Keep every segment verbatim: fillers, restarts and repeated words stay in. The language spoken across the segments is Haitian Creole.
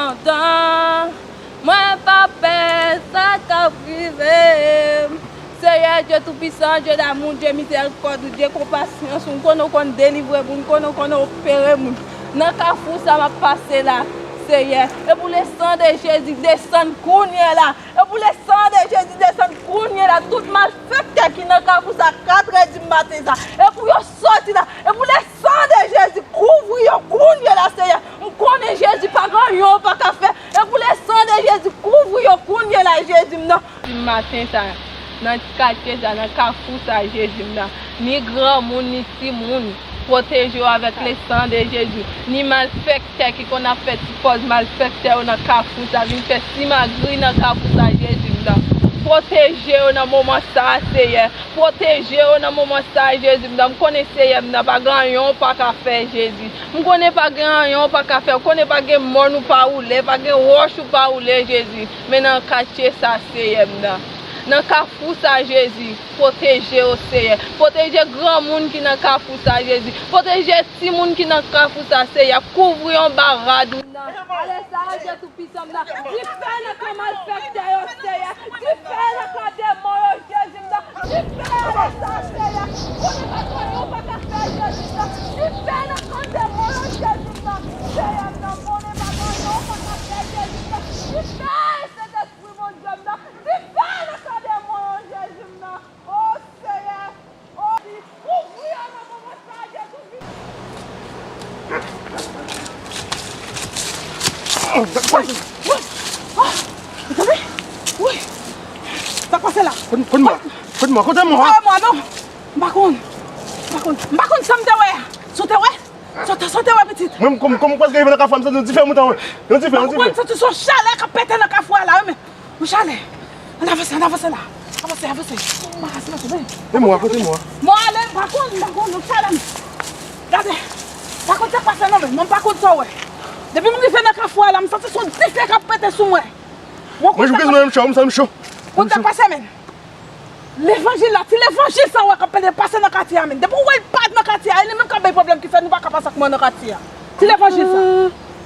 Kontan, mwen pa pè sa k ap rive m. Seyè Dye Toupisan, Dye damou, Dye mizèrikòd ou, Dye konpasyans ou, m konnen w konn delivre moun, m konnen w konn opere moun. Nan kafou sa m ap pase la, Seyè. E pou le san de Jezi, desann kounye la. E pou le san de Jezi, desann kounye la. Tout malfektè ki nan kafou sa, katrè di maten sa. E pou yo sòti la. E pou le san de Jezi, kouvri yo kounye la, Seyè. M konnen Jezi pa gen anyen ou pa ka fè. E pou le san de Jezi, kouvri yo kounye la, Jezi m nan. Di maten sa, nan katye sa, nan kafou sa, Jezi m nan. Ni granmoun, ni timoun. Pwoteje yo avèk le san de Jezi. Ni malfektè ki konn ap fè ti pòz malfektè yo nan kafou sa, vin fè simagri nan kafou sa, Jezi m nan. Pwoteje yo nan moman sa, Seyè. Pwoteje yo nan moman sa, Jezi m nan. M konnen, Seyè m nan, pa gen anyen w pa ka fè, Jezi. M konnen pa gen anyen w pa ka fè. M konnen pa gen mòn ou pa woule, pa gen wòch ou pa woule, Jezi. Men nan katye sa, Seyè m nan. Nan kafou sa, Jezi. Pwoteje yo, Seyè. Pwoteje granmoun ki nan kafou sa, Jezi. Pwoteje timoun ki nan kafou sa, Seyè. Kouvri yo anba rad ou. Ale sa, Dye Toupisan m nan. Dife nan kan malfektè yo, Seyè. Dife nan kan demon yo, Jezi m nan. Dife ale sa, Seyè. Konnen pa gen anyen w pa ka fè, Jezi m nan. Dife nan kan demon yo, Jezi m nan. Seyè m nan, konnen pa gen anyen w pa ka fè, Jezi m nan. Dife, Sentespri Bondye m nan. Dife nan kan demon yo, Jezi m nan. O Seyè, o, li kouvri yo nan moman sa, Jezi. Woy! Woy! Ah! Ou tande? Woy! Sa k pase la? Kote, kote mò a? Kote mò a? Kote mò a? Kote mò a, non? M pa konn. M pa konn. M pa konn sa m te wè a. Sa w te wè? Sa w te, sa w te wè, pitit? Mwen, m konn, m konn prèske rive nan kafou a, m santi yon dife moute, wi. Yon dife, yon dife. M santi se yon chalè k ap pete nan kafou a la, wi, men. Yon chalè. Ann avanse, ann avanse la. Avanse, avanse. Ann avanse, avanse, men. E mò a, kote mò a? Mò a ale, m pa konn, m pa konn, yon chalè. Gade. M pa konn sa k pase non, men. Mwen, m pa konn sa w wè. Depi m rive nan kafou a la, m santi se yon dife k ap pete sou mwen. Mwen, mwen, jwenn mwen menm cho, m santi m cho. Konn sa k pase, men. Levanjil la, ti levanjil sa w wè k ap pede pase nan katye a, men. Depi w wè l pa nan katye a, e li menm k ap bay pwoblèm ki fè nou pa ka pase ak mwen nan katye a. Ti levanjil sa.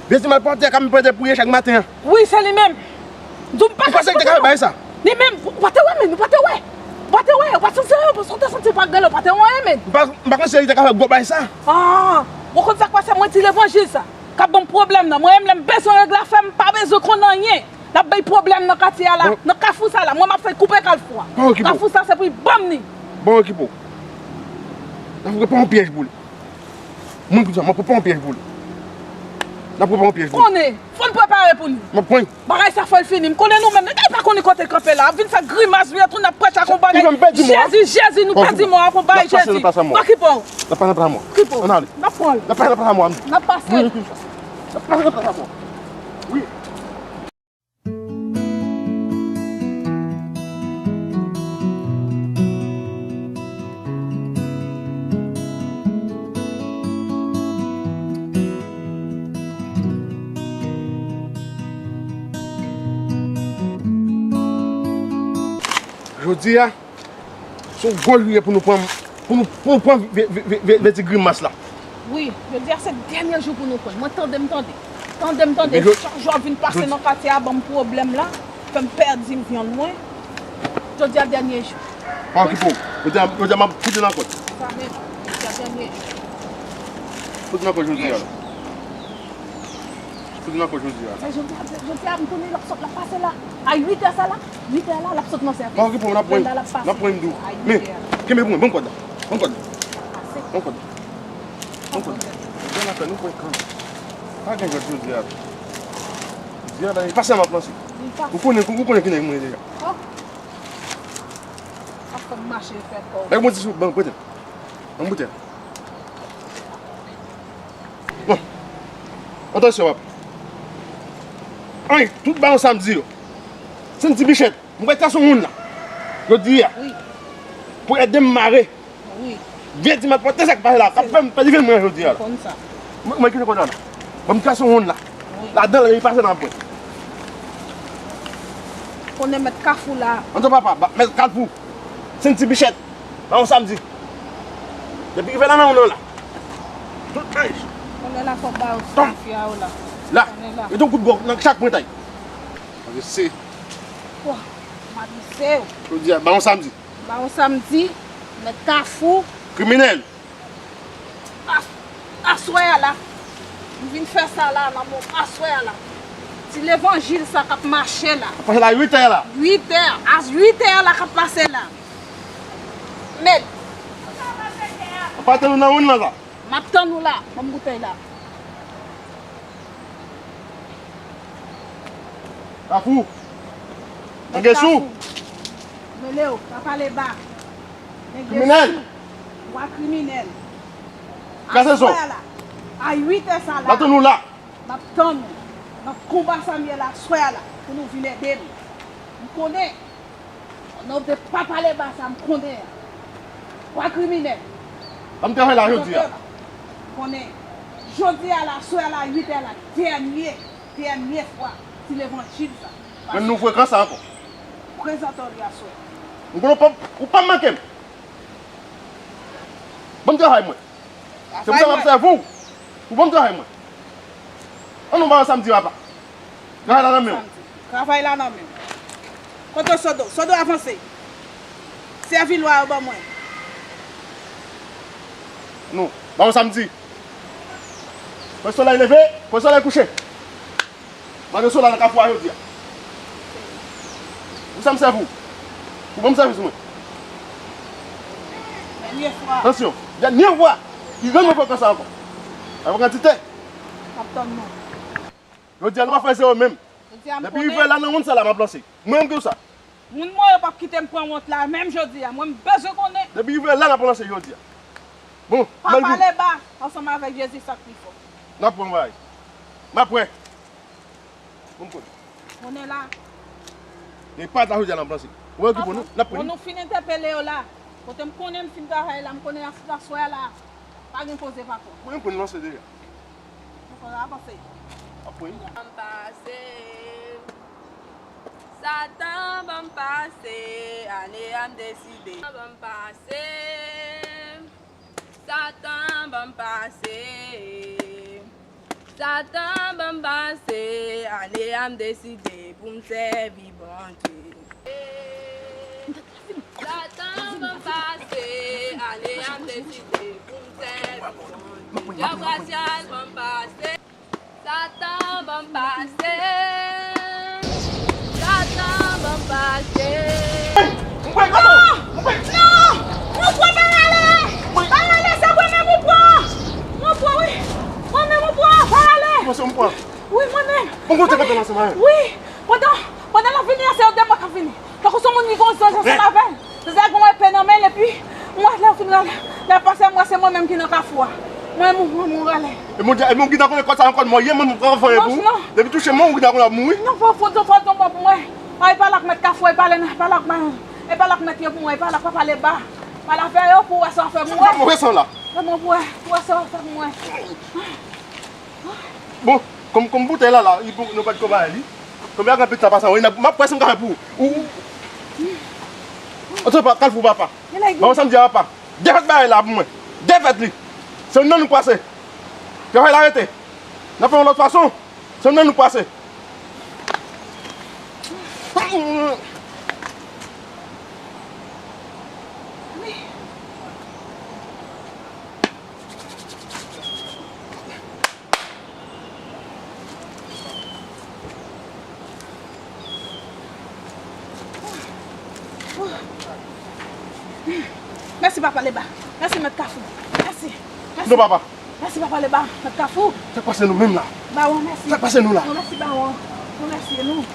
Vye ti malpwòpte k ap pede priye chak maten an. Wi, se li menm. M di w m pa ka sipòte non. Ou panse li te ka fè bagay sa? Li menm, ou pa te wè, men, ou pa te wè. Ou pa te wè, ou pa te wè, ou te santi pa gen lè, ou pa te wè, men. M pa, m pa panse li te ka fè gwo bagay sa. Ah, ou konn sa k pase, mwen ti levanjil sa. K ap ban m pwoblèm nan. Mwen menm, lè m bezwen règle afè m, m pa bezwen konn anyen. L ap bay pwoblèm nan katye a la, nan kafou sa la. Mwen, m ap fè koupe kalfou a. Kafou sa, se pou y ban m ni. Bon, okipe w. N ap prepare yon pyèj pou li. Mwen, pou sa, m ap prepare yon pyèj pou li. N ap prepare yon pyèj pou li. Konnen, fò n prepare pou li. M ap pran. Bagay sa, fò l fini. M konnen nou menm, nèg la pa konnen kote l kanpe la. Ap vin fè grimas, vin retounen ap preche ak yon bagay. Jezi, Jezi, nou pèdi mò ak yon bagay, Jezi. Okipe w. N ap pase nan plas a mò. Okipe w. Ann ale. N ap pran l. N ap pase nan plas a mò. N ap pase. Wi, wi, wi. N ap pase nan plas a mò. Wi. Jodi a, se yon gwo jou pou nou pran, pou nou, pou nou pran vye, vye, vye, vye, vye ti grimas la. Wi, jodi a se dènye jou pou nou pran. Mwen tande m tande. Tande m tande. Chak jou ap vin pase nan katye a, ban m pwoblèm la, fè m pèdi vyann mwen. Jodi a dènye jou. Pa okipe w. Jodi a, jodi a m ap fout li nan kòd. Sa menm. Jodi a dènye jou. Fout li nan kòd jodi a la. Fout li nan kòd jodi a. Sa jodi a, jodi a, m konnen l ap sot, l ap pase la. A uit è sa la, uit è la, l ap sot nan sèvis. Pa okipe w, n ap pran, n ap pran yon dou. Men, kenbe pou mwen, ban m kòd la. Ban m kòd la. Ban m kòd la. Ban m kòd la. Bon, n ap fè nou pran kan. Pa gen jòt jodi a. Jodi a la, e pa sa m ap lanse. Ou konnen, ou konnen ki nèg mwen ye deja. Ap fè m mache fè kò. Nèg mwen di sou ban m prete. Ban m prete. Bon. Atansyon, papa. Ann, tout bawon sa m di yo. Se yon ti bichèt. M pral trase yon moun la. Jodi a. Wi. Pou ede m mare. Wi. Vye di m ap pote sa k pase la. K ap fè m pèdi vyann mwen jodi a la. Ou konn sa. Mwen, mwen kite kòd la. Ban m trase yon moun la. Wi. Ladan l, li pase nan pwen. Konnen mèt kafou la. Antan papa, ba, mèt kafou. Se yon ti bichèt. Nan yon samdi. Depi rive nan men w la. Tout mèj. Konnen la fò ba yo fè a yo la. La, mete yon kout gòv nan chak pwentay. Mwen se. Bon, m avise w. Jodi a, ba yon samdi. Ba yon samdi, nèg Kafou. Kriminèl. As-, aswè a la, m vin fè sa la, nan mo aswè a la. Ti levanjil sa k ap mache la. Ap mache la uit è la. Uit è, as uit è la k ap pase la. Mèt. Ap tann ou nan woun nan la. M ap tann ou la, ban m boutèy la. Kafou. Nèg Kafou. Mele w, pa pale ba. Nèg Kafou. Kriminèl. Wa kriminèl. Kase son. Aswè a la, a uit è sa la. M ap tann ou la. M ap tann ou. Nan konba sa m ye la, aswè a la, pou nou vin ede m. M konnen. Nan w te pa pale ba sa m konnen an. Wa kriminèl. Ban m travay la jodi a. Konnen. Jodi a la, aswè a la, uit è la, dènye, dènye fwa, ti levanjil sa. Menm nou frekan sa ankò. Prezante w li aswè. M konnen w p ap, ou p ap manke m. Ban m travay mwen. Se pou sa m ap sèvi w. Ou ban m travay mwen. Ann nou ba yo samdi papa. Travay la nan men w. Samdi. Travay la nan men w. Kote Sodo? Sodo avanse. Sèvi lwa yo ban mwen. Nou, ba yo samdi. Pwen solèy leve, pwen solèy kouche. Mande sou la nan kafou a jodi a. Pou sa m sèvi w. Pou ban m sèvis mwen. Dènye fwa. Tansyon. Dènye fwa. Li rann mwen frekans sa ankò. Avèk kantite. M ap tann nou. Jodi a nou pa fè zewo menm. Jodi a m konnen. Depi rive la nan wonn sa la m ap lanse. Mwen menm ki w sa. Moun mwen yo p ap kite m pran wont la menm jodi a. Mwen m bezwen konnen. Depi rive la n ap lanse jodi a. Bon, pa pale ba ansanm avèk Jezi sa k pi fò. N ap pran bagay. M ap wè. Bon, m konnen. Konnen la. E pa ta jodi a n ap lanse. Ou wè ki pou nou, n ap pran. Bon, nou fin entèpele yo la. Kote m konnen m fin travay la, m konnen aswè a la. Pa gen koze pa fò. Mwen m konn lanse deja. Ankò avanse. Apre. Ban m pase. Satan ban m pase. Ane a m deside. Ban m pase. Satan ban m pase. Satan ban m pase. Ane a m deside pou m sèvi Bondye. Satan ban m pase, ane a m deside pou m sèvi Bondye. Djab rasyal ban m pase. Satan ban m pase. Satan ban m pase. Non! Non! Mwen pran, pa rale! Pa rale, se mwen menm ou pran! Mwen pran, wi! Mwen menm ou pran, pa rale! Mwen se mwen pran. Wi, mwen menm. Mwen kote kote nan semen. Wi! Pandan, pandan l ap vini an, se yon demon k ap vini. Tankou se yon moun ki gen yon zanj ansanm avè l. Zanj la gen yon epe nan men l, epi m wè lè l fin rale, lè l pase, m wè se mwen menm ki nan kafou a. Mwen, mwen, mwen, mwen rale. E Bondye, e Bondye ta konnen kòd sa nan kòd mwen ye, mwen, mwen pran fanm pou ou. Non, non. Depi touche mwen, ou ki ta konnen ap mouri. Non, fò, fò, fò, fò, fò pou mwen. Ay, pale ak mèt kafou, e pale, pale ak mèt, e pale ak mèt yo pou mwen, e pale ak papa Leba. Pale avè yo pou wè sa w ap fè pou mwen. Mwen wè sa w la. Mwen pou wè, pou wè sa w ap fè pou mwen. Bon, kòm, kòm boutèy la, la, li bon, nou pa t ko bay li. Kòm y a gran pit sa pase, wi, n ap, m ap wè sa m ka fè pou ou. Ou, ou. Antre pa, Kalfou papa. Ba w sa m di a papa. Defèt bagay la pou mwen. Defèt li. Se nan nou pase. Travay la rete. N ap fè yon lòt fason. Se nan nou pase. Mèsi, papa Leba. Mèsi, mèt Kafou. Mèsi. Mèsi. Non, papa. Mèsi, papa Leba. Mèt Kafou. Sa k pase nou menm la? Bawon, mèsi. Sa k pase nou la? Mèsi, bawon. Mèsi nou.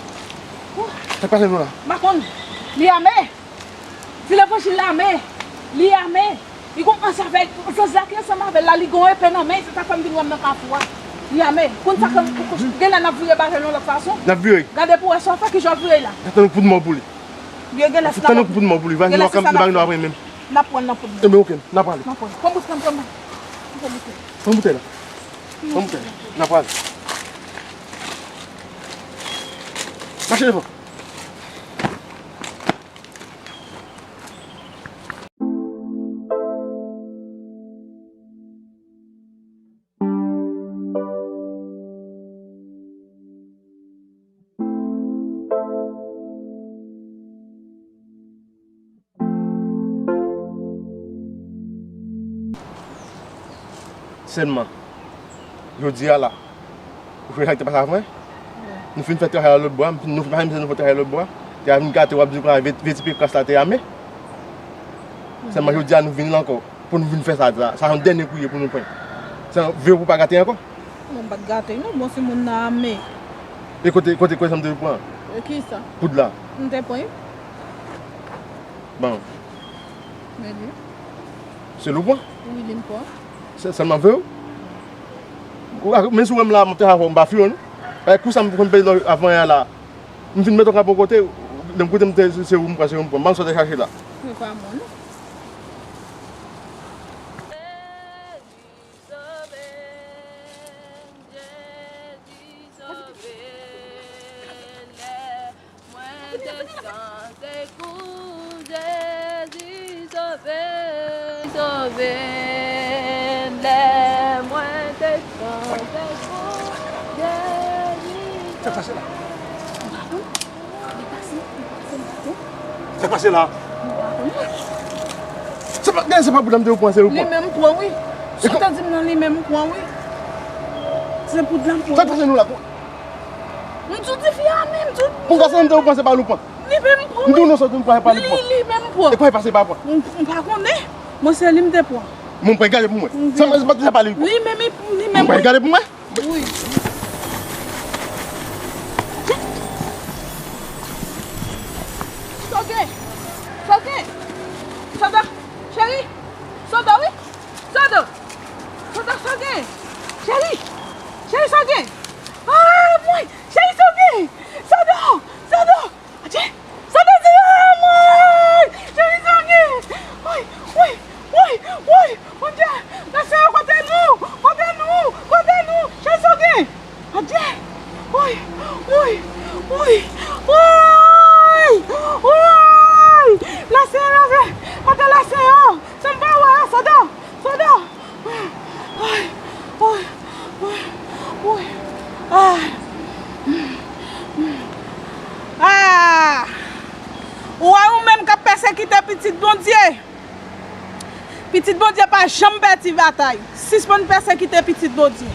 Sa k pase nou la? M pa konn. Li ame. Di levanjil la ame. Li ame. Li gon ansanm avèk zanj la ki ansanm avè l la, li gon epe nan men, se sa k fè m vin wè m nan kafou a. Li ame. Konn sa k gen la n ap vire bagay yon lòt fason. N ap vire. Gade pou wè sa w fè, ki jan w vire la. N ap tann yon kout mò pou li. Yo gen lè se tann yon kout mò pou li, va gen lè se sa n ap fè. N ap pran nan poud mwen. Ebyen, oke, n ap ale. N ap pran. Pran boutèy, pran boutèy. Pran boutèy la. Pran boutèy la. N ap ale. Mache devan. Sèlman, jodi a la, ou sonje sa k te pase avan? Nou fin fè travay a lòt bò a, nou fin pase misye, nou fè travay a lòt bò a. Te a vin gate, w ap di w ka vye, vye ti pekras la te ame. Sèlman jodi a nou vin la ankò, pou nou vin fè sa, sa, sa se yon dènye kouri pou nou pran. Se vye pou pa gate ankò. Non, m pa t gate non, bon, si moun nan ame. E kote, kote, kote sa m te pran? E kisa? Poud la. M te pran. Bon. Men li. Se li w pran? Wi, li m pran. Se sèlman vre w? Ou, men si w wè m la, m te avè w, m pa fiyon non. Paske kou sa m konn peye avan yè la. M fin mete w kanpe yon kote, lè m koute m te, se ou m pran, se ou m pran. Ban m sa w te chache la. Se pa mwen non. Jezi sove m, Jezi sove m, lè mwen te san sekou, Jezi sove m, sove m, lè mwen te san sekou, Jezi sove m. Sa k pase la? Se pa, gade, se pa poud la m te pran, se ou pran. Li menm pran, wi. Sa w te di m nan, li menm pran, wi. Se poud la m pran. Sa k pase nou la? M tou di fi a menm, m tou. Pou gade, m te pran, se pa li w pran. Li menm pran, wi. M tou non, sa w te pran, se pa li w pran. Li, li menm pran. E pa pase pa pran. M, m pa konnen. Mwen, se li m te pran. Mwen, pran, gade pou mwen. Sa, se pa, se pa li w pran. Li menm, li, li menm. Mwen, pran, gade pou mwen. Wi. Sa w gen? Sa w gen? Sandra, cheri. Sandra, wi. Sandra. Sandra, sa w gen? Cheri. Cheri, sa w gen? Ah, mwen. Cheri, sa w gen? Sandra. Sandra. Adje! Sa w te di a, mwen! Cheri, sa w gen? Woy, woy, woy, woy! Bondye! Nan Senyè, kote nou? Kote nou? Kote nou? Cheri, sa w gen? Adje! Woy, woy, woy! Woy! Woy! Nan Senyè, nan Senyè! Kote nan Senyè? Sa m pa wè a, Sandra! Sandra! Ay, ay, ay, ay, ay. Ah. Ah. Ou wè ou menm k ap pèsekite pitit Bondye. Pitit Bondye pa janm pèdi batay. Sispann pèsekite pitit Bondye.